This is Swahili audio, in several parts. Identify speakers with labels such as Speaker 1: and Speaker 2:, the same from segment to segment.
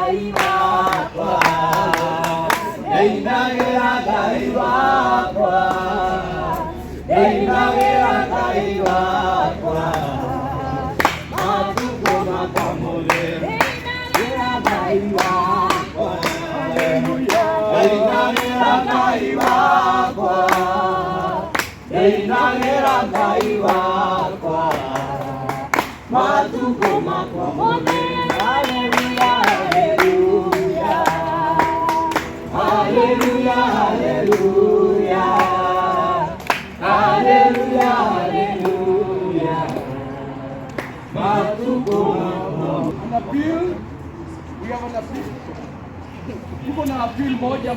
Speaker 1: Ngai wakwa, ndĩinagĩra Ngai wakwa, ndĩinagĩra Ngai wakwa, matukũ makwa mothe, ndĩinagĩra Ngai wakwa, ndĩinagĩra Ngai wakwa, ndĩinagĩra Ngai wakwa, matukũ makwa mothe. Haleluya, haleluya, haleluya, haleluya, haleluya, haleluya, matukũ makwa.
Speaker 2: An appeal. We have an appeal. Tuko na appeal moja.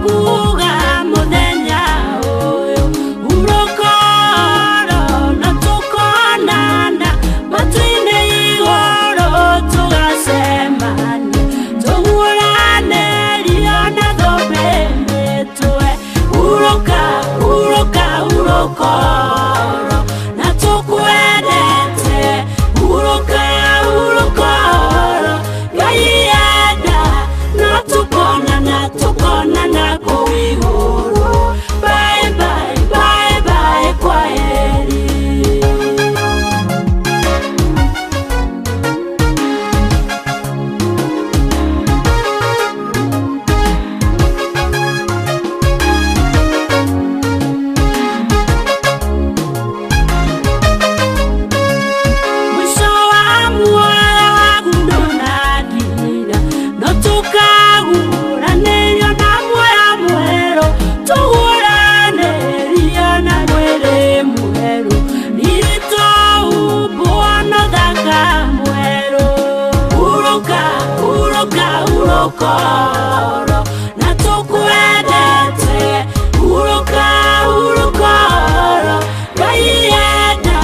Speaker 3: Nguga muthenya ũyũ urokoro na tukonana matu-inĩ igũrũ tũgacemania tũhũranĩrio na thũmbĩ mĩtwe urũka urũka urũkoro na tũkwendete urũka urũkoro Ngai enda na tukonana tukonana kũu igũrũ. Bye bye bye bye, kwaheri. Mwisho wa muoyo waku ndũnakinya no tũkagũranĩrio na muoyo mwerũ tũhũranĩrio na mwĩrĩ mwerũ riri tũhumbwo na ũthaka mwerũ urũka urũka urũkoro na tũkwendete urũka urũkoro Ngai enda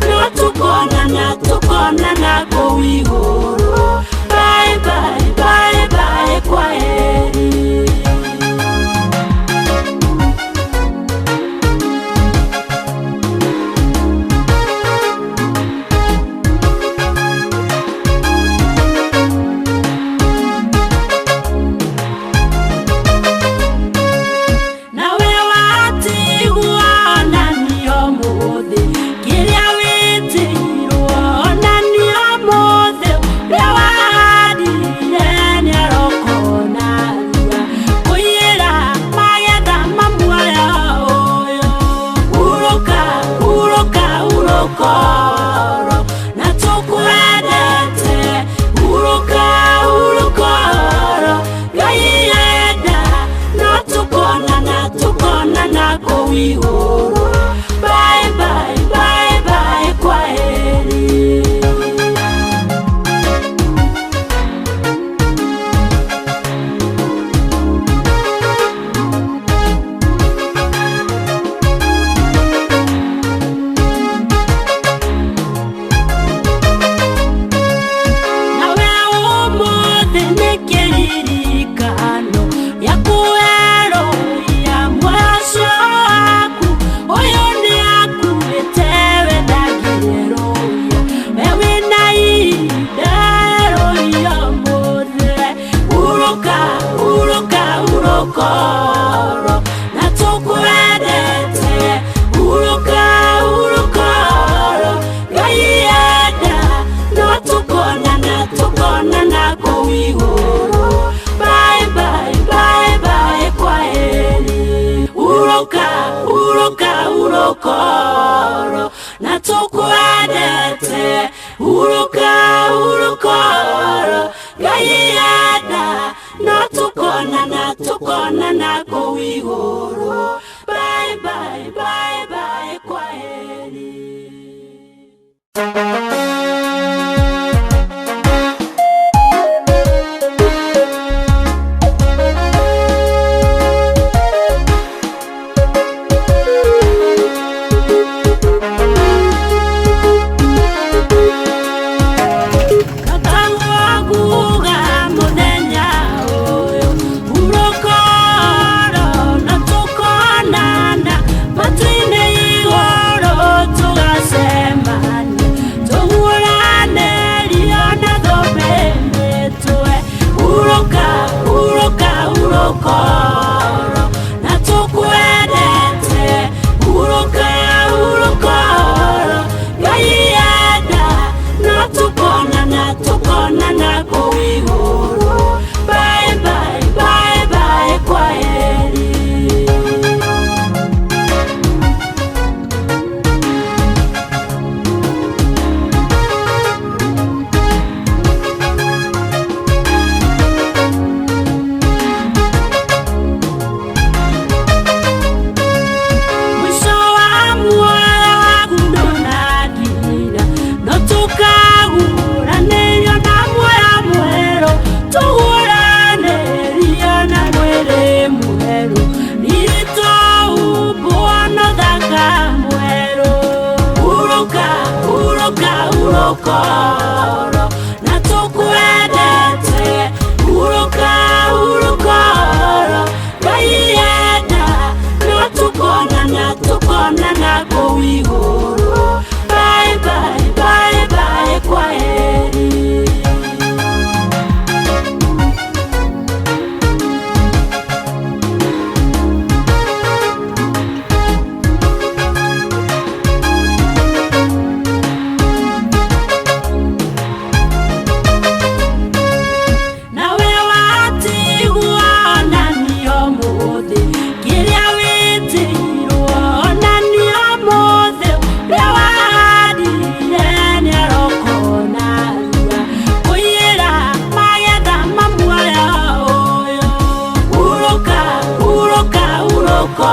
Speaker 3: no tukonana tukonana kũu igũrũ. Bye bye bye bye, kwaheri. Nawe watigwo onanio mũthĩ kĩrĩa wĩtĩirwo onanio mũthĩ ũrĩa wahandire nĩarokonarua kũiyĩra magetha ma muoyo ũyũ urũka urũka urũkoro na tũkwendete urũka urũkoro Ngai enda no tukonana tukonana kũu igũrũ. Bye bye bye bye, kwaheri. Nawe ũmũthĩ nĩ kĩririkano gĩa kwerũhia muoyo waku ũyũ nĩakuĩte we ndangĩrũia we wĩna ihinda erũhia ũmũthĩ urũka urũka urũkoro na tũkwendete urũka urũkoro Ngai enda no tukonana tukonana kũu igũrũ. Bye bye bye bye, kwaheri. Urũka urũka urũkoro na tũkwendete urũka urũkoro Ngai enda no tukonana tukonana kũu igũrũ. Bye bye bye bye, kwaheri. Tukagũranĩrio na muoyo mwerũ, tũgũranĩrio na mwĩrĩ mwerũ, ritũhumbwo na ũthaka mwerũ. Hurũka, hurũka, hurũka oro na tũkwendete. Hurũka, hurũka oro, Ngai enda no tũkonana, tũkonana kũu igũrũ. Bye bye, bye bye, kwaheri. Nawe watigwo na niĩ ũmũthĩ, kĩrĩa wĩtĩirwo na niĩ ũmũthĩ, ũrĩa wahandire nĩarokona narua, kũiyĩra magetha ma muoyo ũyũ. Hurũka, hurũka, hurũka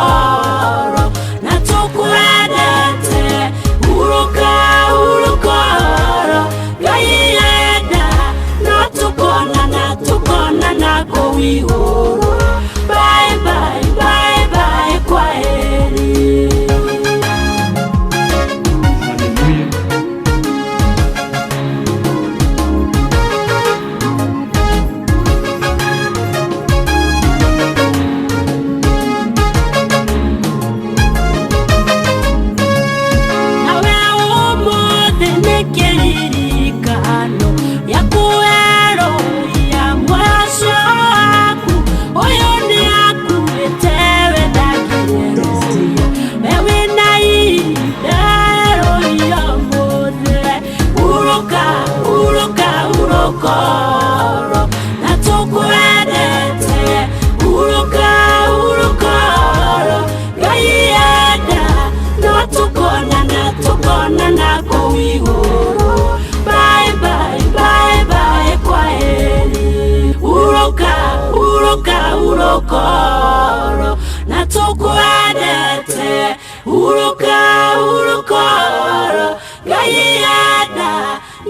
Speaker 3: oro na tũkwendete. Hurũka, hurũka oro, Ngai enda no tũkonana, tũkonana kũu igũrũ. Bye bye, bye bye, kwaheri.
Speaker 2: Hallelujah.
Speaker 3: Nawe ũmũthĩ nĩ kĩririkano gĩa kwerũhia mũico waku. Ũyũ nĩ akuĩte we ndangĩrũia, we wĩna ihinda rũia ũmũthĩ. Hurũka, hurũka, hurũka oro na tũkwendete. Hurũka, hurũka oro, Ngai enda no tũkonana, tũkonana kũu igũrũ. Bye bye, bye bye, kwaheri. Hurũka, hurũka, hurũka oro na tũkwendete. Hurũka, hurũka oro, Ngai enda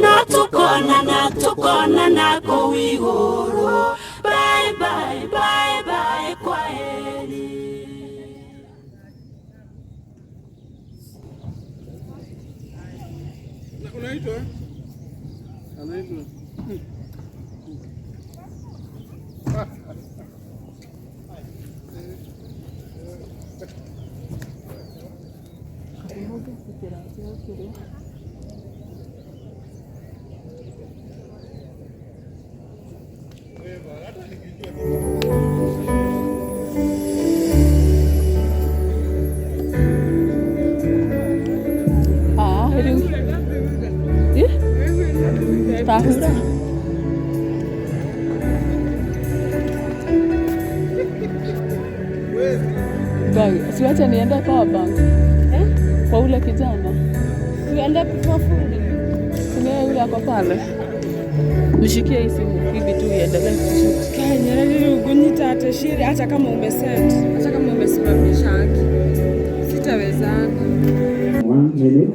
Speaker 3: no tũkonana, tũkonana kũu igũrũ. Bye bye, bye bye, kwaheri.
Speaker 2: Unaitwa? Anaitwa.
Speaker 1: Ah, rĩu. Ĩ? Tahura. Bag. Siwache niende power bank.
Speaker 4: Eh?
Speaker 1: Kwa ule kijana.
Speaker 4: Tuende kwa fundi.
Speaker 1: Si ni yule ako pale. Nishikie hii simu hivi tu iendelee kushoot.
Speaker 4: Kenya rĩu ngũnyita atĩ ciri hata kama umeset, hata kama umesimamisha haki. Sitawezana.
Speaker 5: One minute.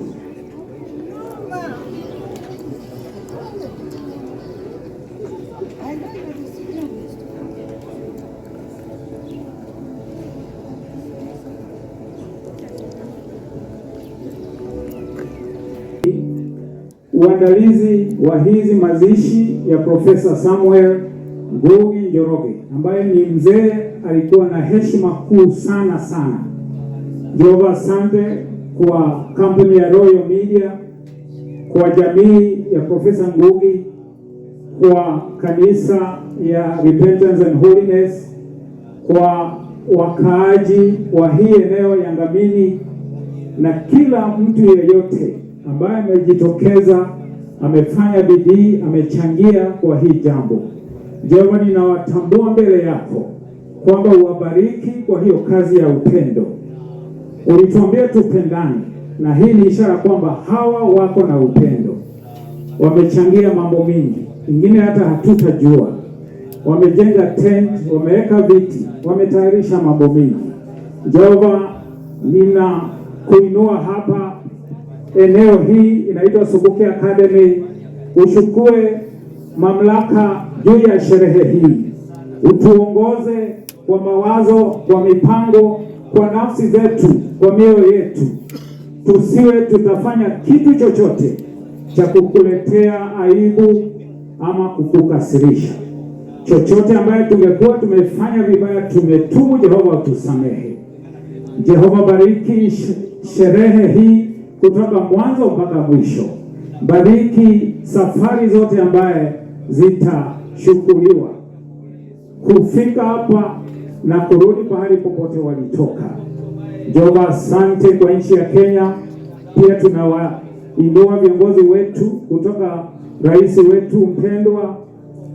Speaker 5: Uandalizi wa hizi mazishi ya Profesa Samuel Ngugi Njoroge ambaye ni mzee, alikuwa na heshima kuu sana sana. Jehova, asante kwa kampuni ya Royal Media, kwa jamii ya Profesa Ngugi, kwa kanisa ya Repentance and Holiness, kwa wakaaji wa hii eneo ya Ngamini na kila mtu yeyote ambaye amejitokeza, amefanya bidii, amechangia kwa hii jambo. Jehova, ninawatambua mbele yako kwamba uwabariki kwa hiyo kazi ya upendo. Ulituambia tupendane, na hii ni ishara kwamba hawa wako na upendo. Wamechangia mambo mingi, ingine hata hatutajua. Wamejenga tent, wameweka viti, wametayarisha mambo mingi. Jehova, nina kuinua hapa. Eneo hii inaitwa Subukia Academy, uchukue mamlaka juu ya sherehe hii, utuongoze kwa mawazo, kwa mipango, kwa nafsi zetu, kwa mioyo yetu, tusiwe tutafanya kitu chochote cha kukuletea aibu ama kukukasirisha. Chochote ambaye tungekuwa tumefanya vibaya, tumetubu. Jehova, utusamehe. Jehova, bariki sherehe hii kutoka mwanzo mpaka mwisho. Bariki safari zote ambaye zitashukuriwa kufika hapa na kurudi pahali popote walitoka. Jehova, asante kwa nchi ya Kenya. Pia tunawainua viongozi wetu kutoka rais wetu mpendwa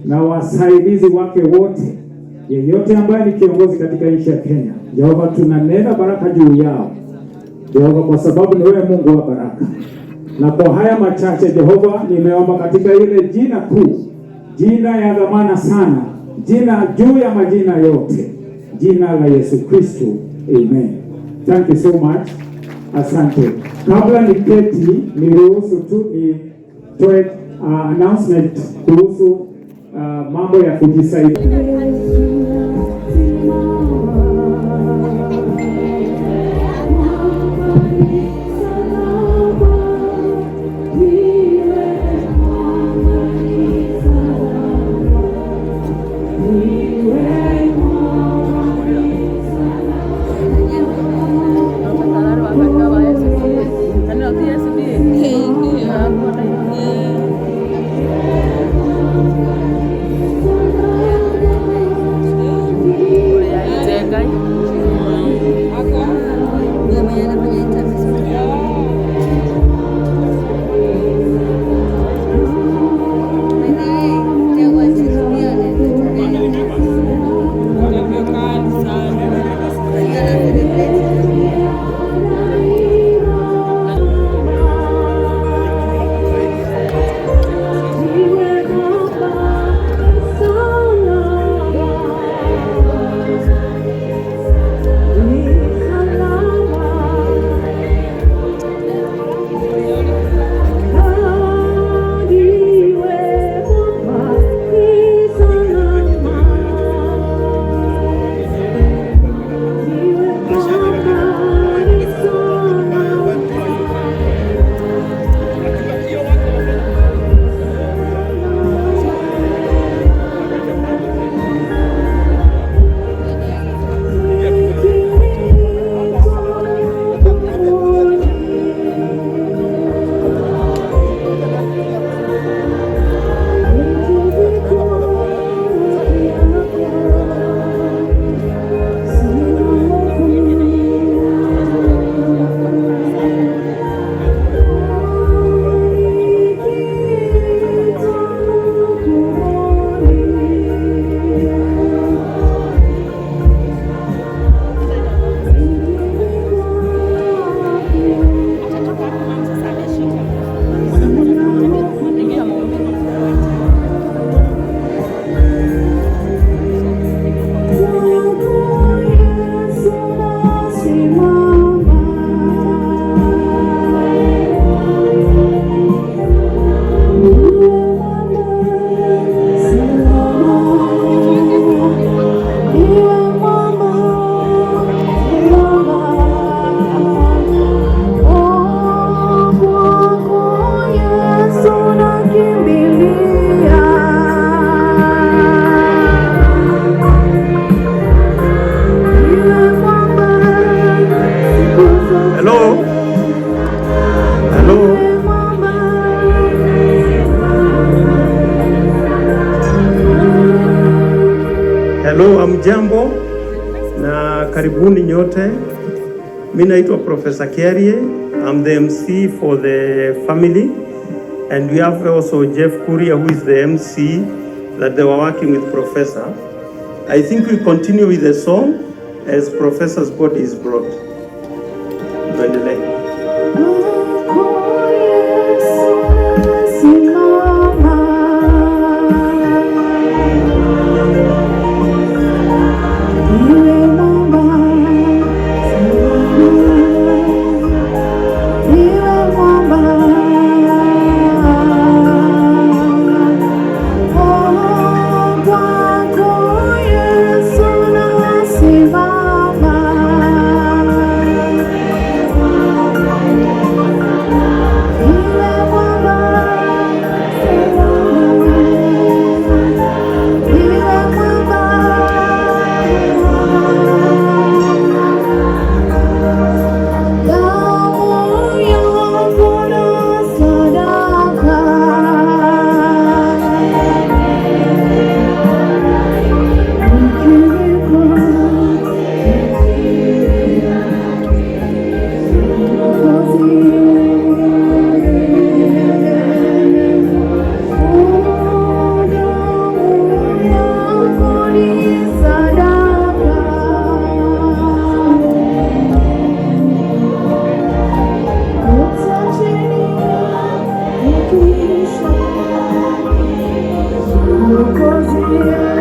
Speaker 5: na wasaidizi wake wote, yeyote ambaye ni kiongozi katika nchi ya Kenya. Jehova, tunanena baraka juu yao Jehova, kwa sababu ni wewe Mungu wa baraka. Na kwa haya machache Jehova, nimeomba katika ile jina kuu, jina ya dhamana sana, jina juu ya majina yote, jina la Yesu Kristo, amen. Thank you so much. Asante. Kabla niketi, niruhusu tu nitoe announcement kuhusu mambo ya kujisaidia.
Speaker 6: Hello? Hello? Hello, hamjambo na karibuni nyote. Mi naitwa Professor Kiarie. I'm the MC for the family, and we have also Jeff Kuria, who is the MC that they were working with Professor. I think we continue with the song as Professor's body is brought. Tuendelee.
Speaker 7: Iwe mwamba.
Speaker 3: Mwokozi.